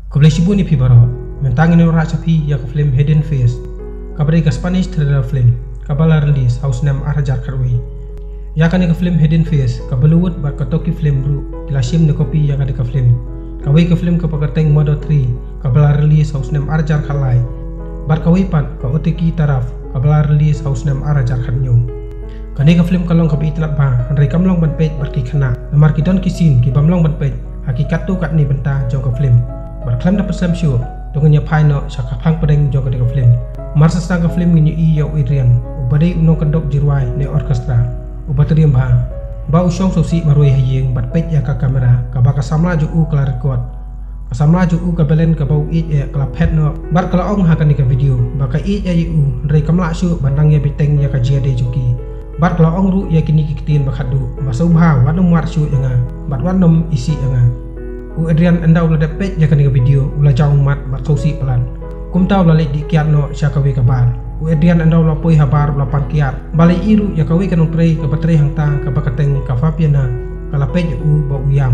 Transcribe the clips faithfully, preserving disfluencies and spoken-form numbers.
Khublei shibun ïa phi baroh. Mynta ngin ïa wanrah sha phi ïa ka film Hidden Face, kaba dei ka Spanish thriller film kaba la release ha u snem ar hajar khatwei. Ïa kane ka film Hidden Face, ka Bollywood bad ka Turkey film ruh ki la shim ne copy ïa kane ka film. Kawei ka film kaba kyrteng Murder three, kaba la release ha u snem ar hajar khatlai. Bad kawei pat ka Öteki Taraf, kaba la release ha u snem ar hajar khathynñiew. Kane ka film ka long kaba itynnad bha, hynrei kam long ban peit bad ki khynnah, namar ki don ki scene ki bym long ban peit ha ki katto katne bynta jong ka film. Bad khlem da pynslem shuh, to ngin ïa phai noh sha ka phang pdeng jong kane ka film. Mar sdang ka film ngin ïohi ïa u Adrian, uba dei u nongkyndok jingrwai ne orchestra, uba triem bha, ba u shong sngewsih marwei ha ïing bad peit ïa ka kamera kaba ka samla jong u ka la record. Ka samla jong u ka Belen kaba u ïeit eh ka la phet noh bad ka la ong ha kane ka video ba ka ïeit eh ïa u, hynrei kam lah shuh ban dang ïa bteng ïa ka jingïadei jong ki. Bad ka la ong ruh ïa kine ki ktien ba khatduh, ba sngewbha wat nym wad shuh ïa nga bad wat nym isih ïa nga. U Adrian ynda u la dep peit ïa kane ka video u la jaw ummat bad sngewsih palat. Kumta u la leit dih kiad noh sha kawei ka bar. U Adrian ynda u la poi ha bar u la pan kiad, ba la ïohi ruh ïa kawei ka nongtrei kaba trei hangta kaba kyrteng ka Fabiana, ka la peit ïa u ba u ïam.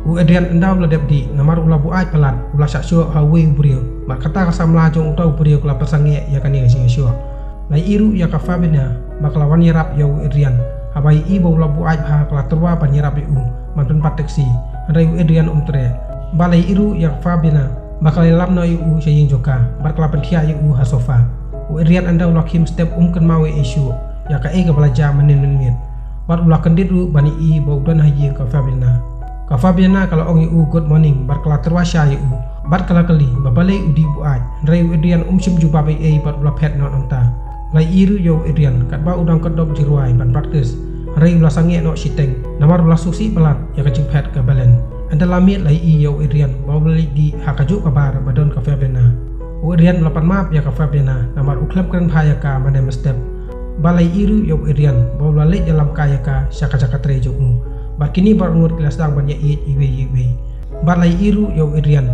U Adrian ynda u la dep dih, namar u la buaid palat, u la shah shoh ha uwei u briew. Bad kata ka samla jong uta u briew ka la pynsangeh ïa kane ka jingshoh. La ïohi ruh ïa ka Fabiana ba ka la wan ïarap ïa u Adrian. Haba ïohi ba u la buaid bha ka la tyrwa ban ïarap ïa u ban pynbat taxi, hynrei u Adrian um treh. Bad la ïohi ruh ïa ka Fabiana ba ka la ïalam noh ïa u sha ïing jong ka bad ka la pynthiah ïa u ha sofa. U Adrian ynda u la khie mynstep um kynmaw ei ei shuh ïa kaei kaba la jia mynnin mynmiet. Bad u la kyndit ruh ban ïohi ba u don ha ïing ka Fabiana. Ka Fabiana ka la ong ïa u good morning bad ka la tyrwa shai ïa u. Bad ka la kylli ba balei u dih buaid, hynrei u Adrian um shym jubab ei ei bad u la phet noh nangta. La ïohi ruh ïa u Adrian katba u dang kyndok jingrwai ban practice, hynrei u la sangeh noh shiteng namar u la sngewsih palat ïa ka jingphet ka Belen. Ynda la miet la ïohi ïa u Adrian ba u la leit dih ha kajuh ka bar ba don ka Fabiana. U Adrian u la pan map ïa ka Fabiana namar u khlem kren bha ïa ka mynne mynstep. Bad la ïohi ruh ïa u Adrian ba u la leit ïalam kai ïa ka sha ka jaka trei jong u. Bad kine baroh ngut ki la sdang ban ïaieit iwei ïa iwei. Bad la ïohi ruh ïa u Adrian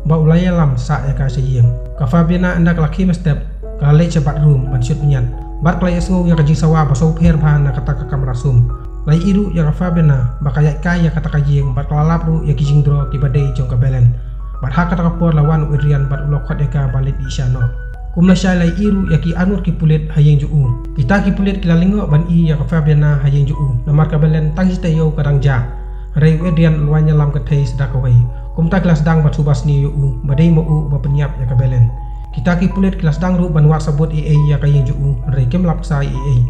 ba u la ïalam sah ïa ka sha ïing. Ka Fabiana ynda ka la khie mynstep ka la leit sha bathroom ban shut bniat. Bad ka la ïohsngew ïa ka jingsawa ba sngewpher bha na kata ka kamra sum. La ïohi ruh ïa ka Fabiana ba ka ïaid kai ïa kata ka ïing bad ka la lap ruh ïa ki jingdro kiba dei jong ka Belen. Bad ha kata ka por la wan u Adrian bad u la khot ïa ka ban leit dih shano. Kum lashai la ïohi ruh ïa ki arngut ki pulit ha ïing jong u. Kita ki pulit ki la lyngngoh ban ïohi ïa ka Fabiana ha ïing jong u namar ka Belen tang shi taïew ka dang jah. Hynrei u Adrian u la wan ïalam kynthei sdang kawei. Kumta ki la sdang ban shu basniew ïa u ba dei ma u uba pynïap ïa ka Belen. Kita ki pulit ki la sdang ruh ban wad sabut ei ei ïa ka ïing jong u, hynrei kim lap ksai ei ei.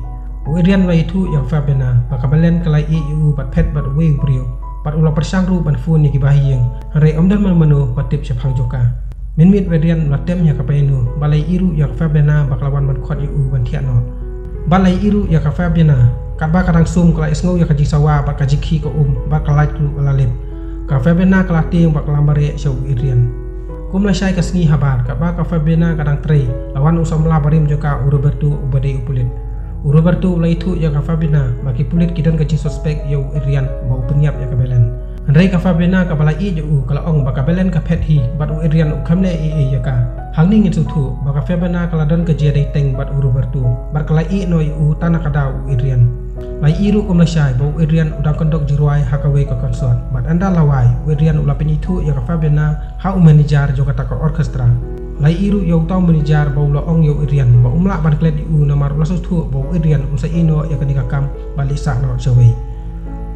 U Adrian u la ïathuh ïa ka Fabiana ba ka Belen ka la ïeit ïa u bad phet bad uwei u briew. Bad u la pyrshang ruh ban phone ïa kiba ha ïing, hynrei ym don mano mano ba tip shaphang jong ka. Mynmiet u Adrian u la tem ïa ka piano bad la ïohi ruh ïa ka Fabiana ba ka la wan ban khot ïa u ban thiah noh. Bad la ïohi ruh ïa ka Fabiana katba ka dang sum ka la ïohsngew ïa ka jingsawa bad ka jingkhih ka um bad ka lait ruh ka la lip. Ka Fabiana ka la tieng bad ka la mareh sha u Adrian. Kum lashai ka sngi habar katba ka Fabiana ka dang trei, la wan u samla barim jong ka u Roberto uba dei u pulit. U Roberto u la ïathuh ïa ka Fabiana ba ki pulit ki don ka jingsuspek ïa u Adrian ba u pynïap ïa ka Belen. Hynrei ka Fabiana kaba la ïeit ïa u ka la ong ba ka Belen ka phet hi bad u Adrian u khlem leh ei ei ïa ka. Hangne ngin sngewthuh ba ka Fabiana ka la don ka jingïadei teng bad u Roberto bad ka la ïeh noh ïa u tang na ka daw u Adrian. La ïohi ruh kum lashai ba u Adrian u dang kyndok jingrwai ha kawei ka concert. Bad ynda la wai u Adrian u la pynithuh ïa ka Fabiana ha u manager jong kata ka orchestra. La ïohi ruh ïa uta u manager ba u la ong ïa u Adrian ba um lah ban klet ïa u namar u la sngewthuh ba u Adrian um sa ïeh noh ïa kane ka kam bad leit sah noh shawei.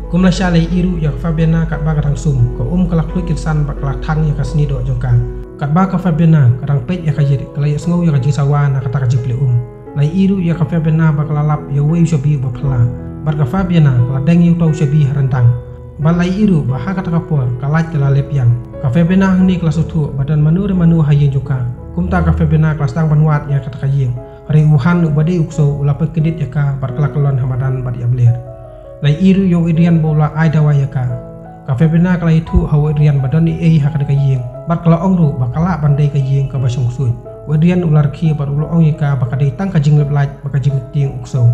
Kum lashai la ïohi ruh ïa ka Fabiana katba ka dang sum, ka um ka la khluit kynsan bad ka la thang ïa ka snieh doh jong ka. Katba ka Fabiana ka dang peit ïa ka ïit ka la ïohsngew ïa ka jingsawa na kata ka jingplie um. La ïohi ruh ïa ka Fabiana ba ka la lap ïa uwei u shabi uba phylla. Bad ka Fabiana ka la deng ïa uta u shabi ha ryndang. Bad la ïohi ruh ba ha kata ka por ka lait ka la lip ïang. Ka Fabiana hangne ka la sngewthuh ba don mano re mano ha ïing jong ka. Kumta ka Fabiana ka la sdang ban wad ïa kata ka ïing. Hynrei u Han uba dei u ksew u la pynkyndit ïa ka bad ka la kyllon ha madan bad ïapler. La ïohi ruh ïa u Adrian ba u la ai dawai ïa ka. Ka Fabiana ka la ïathuh ha u Adrian ba don ei ei ha kane ka ïing bad ka la ong ruh ba ka lah ban dei ka ïing kaba shong ksuid. U Adrian u la rkhie bad u la ong ïa ka ba ka dei tang ka jinglip lait bad ka jingtieng u ksew.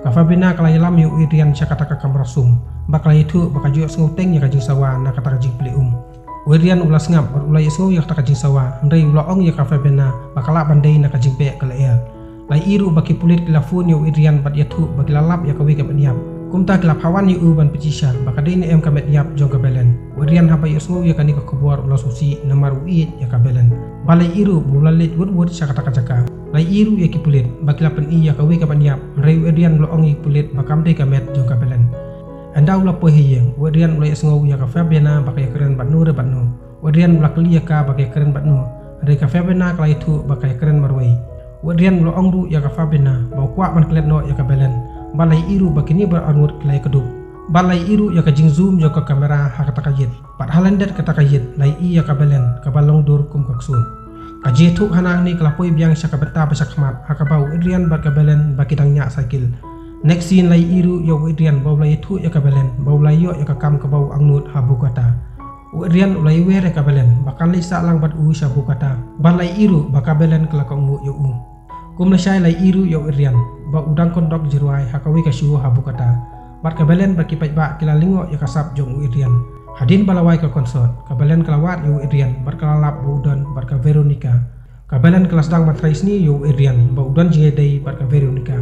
Ka Fabiana ka la ïalam ïa u Adrian sha kata ka kamra sum bad ka la ïathuh ba ka ju ïohsngew teng ïa ka jingsawa na kata ka jingplie um. U Adrian u la sngap bad u la ïohsngew ïa kata ka jingsawa, hynrei u la ong ïa ka Fabiana ba ka lah ban dei na ka jingbeh ka lyer. La ïohi ruh ba ki pulit ki la phone ïa u Adrian bad ïathuh ba ki la lap ïa kawei ka met ïap. Kumta ki la phah wan ïa u ban pynshisha ba ka dei ne em ka met ïap jong ka Belen. U Adrian haba ïohsngew ïa kane ka khubor u la sngewsih namar u ïeit ïa ka Belen. Bad la ïohi ruh ba u la leit wut wut sha kata ka jaka. La ïohi ruh ïa ki pulit ba ki la pyni ïa kawei ka ban ïap, hynrei u Adrian u la ong ïa ki pulit ba kam dei ka met jong ka Belen. Ynda u la poi ha ïing, u Adrian u la ïohsngew ïa ka Fabiana ba ka ïakren bad no re bad no. U Adrian u la kylli ïa ka ba ka ïakren bad no, hynrei ka Fabiana ka la ïathuh ba ka ïakren marwei. U Adrian u la ong ruh ïa ka Fabiana ba u kwah ban klet noh ïa ka Belen. Bad la ïohi ruh ba kine baroh arngut ki la ïakdup. Bad la ïohi ruh ïa ka jingzoom jong ka kamera ha kata ka ïit. Bad ha lyndet kata ka ïit la ïohi ïa ka Belen kaba long dur kum ka ksuid. Ka jingïathuh hangne ka la poi biang sha ka bynta ba sha khmat, ha kaba u Adrian bad ka Belen ba ki dang ñiah cycle. Next scene la ïohi ruh ïa u Adrian ba u la ïathuh ïa ka Belen ba u la ïoh ïa ka kam kaba u angnud ha Bogota. U Adrian u la ïawer ïa ka Belen ba kan leit sah lang bad u sha Bogota. Bad la ïohi ruh ba ka Belen ka la kohnguh ïa u. Kum lashai la ïohi ruh ïa u Adrian ba u dang kyndok jingrwai ha kawei ka show ha Bogota. Bad ka Belen bad ki paidbah ki la lyngngoh ïa ka sap jong u Adrian. Hadien ba la wai ka concert, ka Belen ka la wad ïa u Adrian bad ka la lap ba u don bad ka Veronica. Ka Belen ka la sdang ban trei sniew ïa u Adrian ba u don jingïadei bad ka Veronica.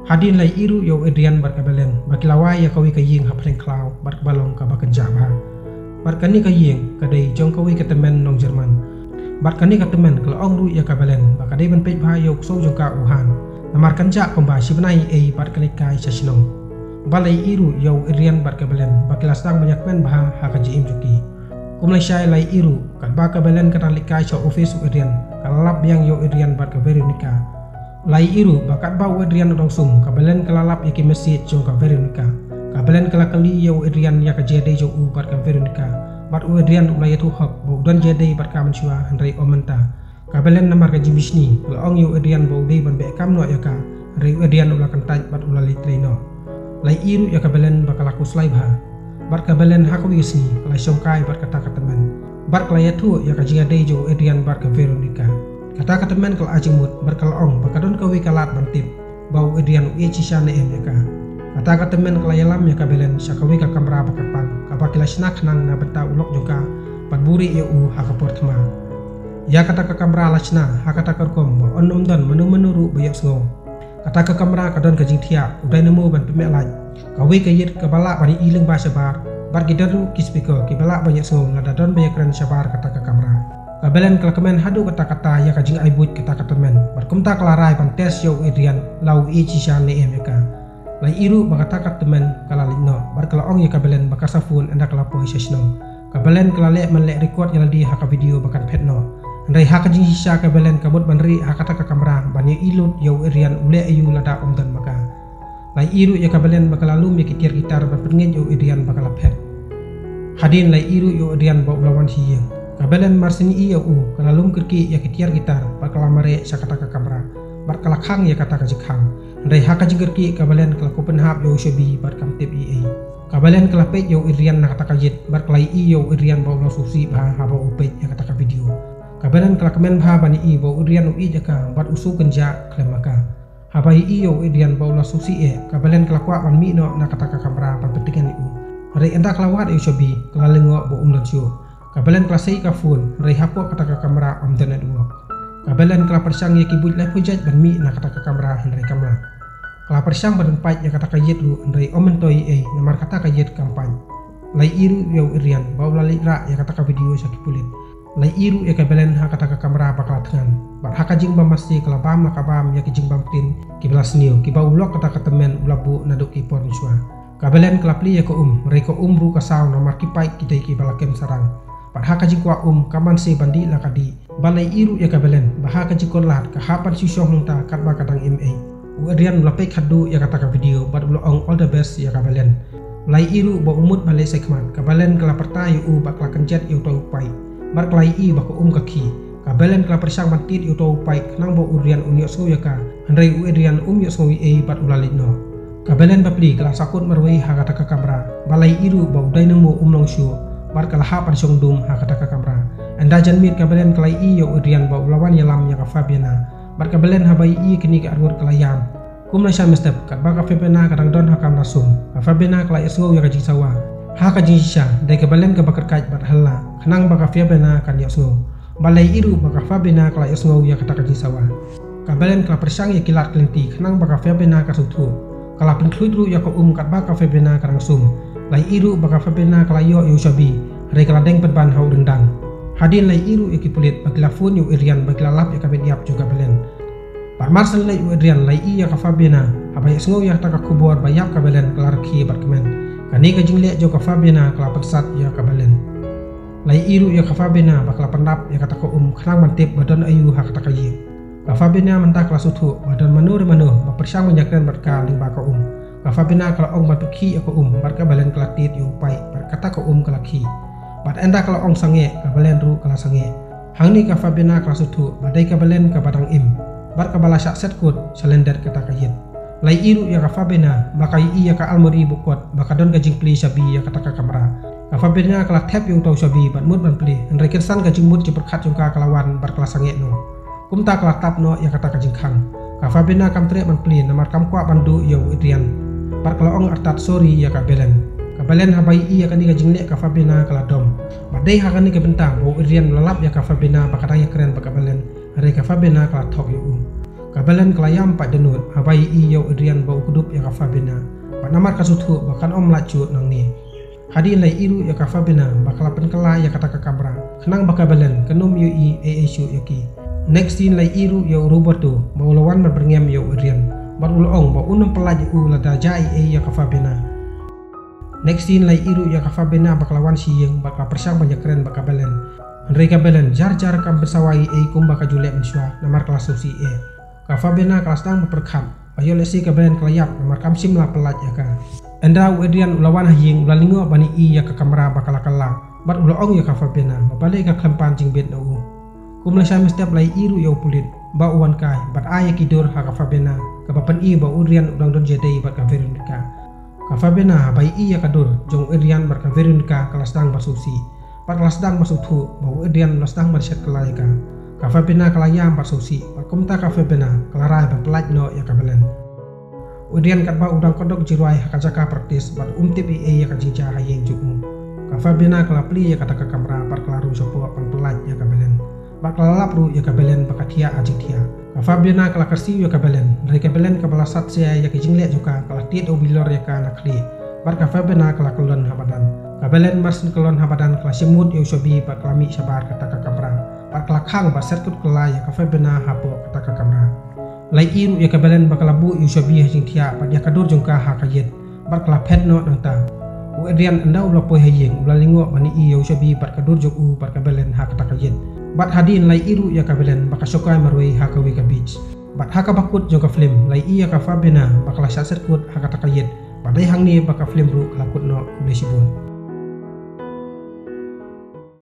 Hadien la ïohi ruh ïa u Adrian bad ka Belen ba ki la wai ïa kawei ka ïing hapdeng khlaw bad kaba long kaba kynjah bha. Bad kane ka ïing ka dei jong kawei ka tymmen nong Jerman. Bad kane ka tymmen ka la ong ruh ïa ka Belen ba ka dei ban peit bha ïa u ksew jong ka u Han. Namar kynjah kumba shi bnai ei bad ka leit kai sha shnong. Bad la ïohi ruh ïa u Adrian bad ka Belen ba ki la sdang ban ïakmen bha ha ka jingim jong ki. Kum lashai la ïohi ruh katba ka Belen ka dang leit kai sha office u Adrian, ka la lap biang ïa u Adrian bad ka Veronica. La ïohi ruh ba katba u Adrian u dang sum, ka Belen ka la lap ïa ki message jong ka Veronica. Ka Belen ka la kylli ïa u Adrian ïa ka jingïadei jong u bad ka Veronica. Bad u Adrian u la ïathuh hok ba u don jingïadei bad ka mynshuwa, hynrei ym mynta. Ka Belen namar ka jingbishni ka la ong ïa u Adrian ba u dei ban beh kam noh ïa ka, hynrei u Adrian u la kyntait bad u la leit trei noh. La ïohi ruh ïa ka Belen ba ka la khuslai bha. Bad ka Belen ha kawei ka sngi ka la shongkai bad kata ka tymmen. Bad ka la ïathuh ïa ka jingïadei jong u Adrian bad ka Veronica. Kata ka tymmen ka la ai jingmut bad ka la ong ba ka don kawei ka lad ban tip ba u Adrian u ïeit shisha ne em ïa ka. Kata ka tymmen ka la ïalam ïa ka Belen sha kawei ka kamra ba kyrpang, kaba ki la shna khnang na bynta u lok jong ka ban buhrieh ïa u ha ka por thma. Ïa kata ka kamra la shna ha kata ka rukom ba un ym don mano mano ruh ba ïohsngew. Kata ka kamra ka don ka jingthiah, u dynamo ban pynmih light, kawei ka ïit kaba lah ban ïohi lyngba shabar, bad ki don ruh ki speaker kiba lah ban ïohsngew lada don ba ïakren shabar kata ka kamra. Ka Belen ka la kmen haduh katta katta ïa ka jingai buit kata ka tymmen, bad kumta ka la rai ban test ïa u Adrian la u ïeit shisha ne em ïa ka. La ïohi ruh ba kata ka tymmen ka la leit noh, bad ka la ong ïa ka Belen ba ka sa phone ynda ka la poi sha shnong. Ka Belen ka la leh man leh record ïa lade ha ka video ba kan phet noh. Hynrei ha ka jingshisha ka Belen ka mut ban rieh ha kata ka kamra ban ïohi lut ïa u Adrian u leh aïu lada um don ma ka. La ïohi ruh ïa ka Belen ba ka la lum ïa ki tiar guitar ban pynngeit ïa u Adrian ba ka la phet. Hadien la ïohi ruh ïa u Adrian ba u la wan sha ïing. Ka Belen mar syn ïohi ïa u ka la lum kyrkieh ïa ki tiar guitar bad ka la mareh sha kata ka kamra bad ka la khang ïa kata ka jingkhang. Hynrei ha ka jingkyrkieh ka Belen ka la kup pynhap ïa u shabi bad kam tip ei ei. Ka Belen ka la peit ïa u Adrian na kata ka ïit bad ka la ïohi ïa u Adrian ba u la sngewsih bha haba u peit ïa kata ka video. Ka Belen ka la kmen bha ban ïohi ba u Adrian u ïeit ïa ka bad u sngewkynjah khlem ma ka. Haba ïohi ïa u Adrian ba u la sngewsih eh, ka Belen ka la kwah ban mih noh na kata ka kamra ban pyntngen ïa u. Hynrei ynda ka la wad ïa u shabi ka la lyngngoh ba um don shuh. Ka Belen ka la sei ka phone, hynrei hapoh kata ka kamra ym don network. Ka Belen ka la pyrshang ïa ki buit laiphew jait ban mih na kata ka kamra hynrei kam lah. Ka la pyrshang ban pynpait ïa kata ka ïit ruh hynrei ym myntoi ei namar kata ka ïit kam pait. La ïohi ruh ïa u Adrian ba u la leit rah ïa kata ka video sha ki pulit. La ïohi ruh ïa ka Belen ha kata ka kamra ba ka la thngan. Bad ha ka jingbam maste ka la bam la ka bam ïa ki jingbam ktien kiba la sniew, kiba u lok kata ka tymmen u la buh naduh ki por mynshuwa. Ka Belen ka la plie ïa ka um, hynrei ka um ruh ka saw namar ki paip ki dei kiba la kem sarang. Bad ha ka jingkwah um kam banse ban dih la ka dih. Bad la ïohi ruh ïa ka Belen ba ha ka jingkut lad ka hap ban shu shong hangta katba ka dang im ei. U Adrian u la peit khatduh ïa kata ka video bad u la ong all the best ïa ka Belen. La ïohi ruh ba u mut ban leit sha khmat, ka Belen ka la pyrta ïa u bad ka la kynjat ïa uta u paip. Bad ka la ïohi ba ka um ka khih. Ka Belen ka la pyrshang ban tied ïa uta u paip khnang ba u Adrian un ïohsngew ïa ka. Hynrei u Adrian um ïohsngew ei ei bad u la leit noh. Ka Belen bapli ka la sahkut marwei ha kata ka kamra bad la ïohi ruh ba u dynamo um long shuh bad ka la hap ban shong dum ha kata ka kamra. Ynda janmiet ka Belen ka la ïohi ïa u Adrian ba u la wan ïalam ïa ka Fabiana. Bad ka Belen haba ïohi kine ki arngut ka la ïam. Kum lashai mynstep katba ka Fabiana ka dang don ha kamra sum, ka Fabiana ka la ïohsngew ïa ka jingsawa. Ha ka jingshisha dei ka Belen kaba kyrkait bad halla khnang ba ka Fabiana kan ïohsngew. Bad la ïohi ruh ba ka Fabiana ka la ïohsngew ïa kata ka jingsawa. Ka Belen ka la pyrshang ïa ki lad ki lynti khnang ba ka Fabiana kan sngewthuh. Ka la pynkhluit ruh ïa ka um katba ka Fabiana ka dang sum. La ïohi ruh ba ka Fabiana ka la ïoh ïa u shabi. Hynrei ka la deng pynban ha u ryndang. Hadien la ïohi ruh ïa ki pulit ba ki la phone ïa u Adrian ba ki la lap ïa ka met ïap jong ka Belen. Bad mar shen leit u Adrian la ïohi ïa ka Fabina, haba ïohsngew ïa kata ka khubor ba ïap ka Belen ka la rkhie bad kmen. Kane ka jingleh jong ka Fabina ka la pynsat ïa ka Belen. La ïohi ruh ïa ka Fabina ba ka la pyndap ïa kata ka um khnang ban tip ba don aïu ha kata ka ïing. Ka Fabina mynta ka la sngewthuh ba don mano re mano ba pyrshang ban ïakren bad ka lyngba ka um. Ka Fabina ka la ong ban pynkhih ïa ka um bad ka Belen ka la tied ïa u paip bad kata ka um ka la khih. Bad ynda ka la ong sangeh, ka Belen ruh ka la sangeh. Hangne ka Fabina ka la sngewthuh ba dei ka Belen kaba dang im bad kaba la shah set kut sha lyndet kata ka ïit. La ïohi ruh ïa ka Fabina ba ka ïohi ïa ka almari bukut ba ka don ka jingplie shabi ïa kata ka kamra. Ka Fabina ka la thep ïa uta u shabi bad mut ban plie, hynrei kynsan ka jingmut jingpyrkhat jong ka ka la wan bad ka la sangeh noh. Kumta ka la tap noh ïa kata ka jingkhang. Ka Fabina kam treh ban plie namar kam kwah ban duh ïa u Adrian. Bad ka la ong artat sorry ïa ka Belen. Ka Belen haba ïohi ïa kane ka jingleh ka Fabina ka la dom. Bad dei ha kane ka bynta ba u Adrian u la lap ïa ka Fabina ba ka dang ïakren bad ka Belen. Hynrei ka Fabina ka la thok ïa u. Ka Belen ka la ïam pat danud haba ïohi ïa u Adrian ba u kdup ïa ka Fabina. Bad namar ka sngewthuh ba kan ym lah shuh nangne. Hadien la ïohi ruh ïa ka Fabina ba ka la pynkylla ïa kata ka kamra khnang ba ka Belen kan ym ïohi ei ei shuh ïa ki. Next scene la ïohi ruh ïa u Roberto ba u la wan ban byrngem ïa u Adrian bad u la ong ba un ym pyllait ïa u lada jia ei ei ïa ka Fabina. Next scene la ïohi ruh ïa ka Fabina ba ka la wan sha ïing bad ka la pyrshang ban ïakren bad ka Belen. Hynrei ka Belen jar jar kam pynsawa ei ei kumba ka ju leh mynshuwa namar ka la sngewsih eh. Ka Fabina ka la sdang ban pyrkhat ba ïoh lehse ka Belen ka la ïap namar kam shym la pyllait ïa ka. Ynda u Adrian u la wan ha ïing u la lyngngoh ban ïohi ïa ka kamra ba ka la kylla bad u la ong ïa ka Fabina ba balei ka khlem pan jingbit na u. Kum lashai mynstep la ïohi ruh ïa u pulit ba u wan kai bad ai ïa ki dur ha ka Fabina kaba pyni ba u Adrian u dang don jadei bad ka Veronica. Ka Fabina haba ïohi ïa ka dur jong u Adrian bad ka Veronica ka la sdang ban sngewsih. Bad ka la sdang ban sngewthuh ba u Adrian u la sdang ban shet kylla ïa ka. Ka Fabina ka la ïam bad sngewsih bad kumta ka Fabina ka la rai ban pyllait noh ïa ka Belen. U Adrian katba u dang kordok jingrwai ha ka jaka practice bad um tip ei ei ïa ka jingjia ha ïing jong u. Ka Fabina ka la plie ïa kata ka kamra bad ka la rung shapoh ban pyllait ïa ka Belen. Bad ka la lap ruh ïa ka Belen ba ka thiah ha jingthiah. Ka Fabina ka la kyrsiew ïa ka Belen, hynrei ka Belen kaba la sat sia ïa ka jingleh jong ka ka la tied u bilor ïa ka na khlieh. Bad ka Fabina ka la kyllon ha madan. Ka Belen mar syn kyllon ha madan ka la shim mut ïa u shabi bad ka la mih shabar kata ka kamra. Bad ka la khang bad set kut kylla ïa ka Fabina hapoh kata ka kamra. La ïohi ruh ïa ka Belen ba ka la buh ïa u shabi ha jingthiah bad ïa ka dur jong ka ha ka ïit. Bad ka la phet noh nangta. U Adrian ynda u la poi ha ïing u la lyngngoh ban ïohi ïa u shabi bad ka dur jong u bad ka Belen ha kata ka ïit. Bad hadien la ïohi ruh ïa ka Belen ba ka shokai marwei ha kawei ka beach. Bad ha kaba kut jong ka film la ïohi ïa ka Fabina ba ka la shah set kut ha kata ka ïit. Bad dei hangne ba ka film ruh ka la kut noh. Khublei shibun.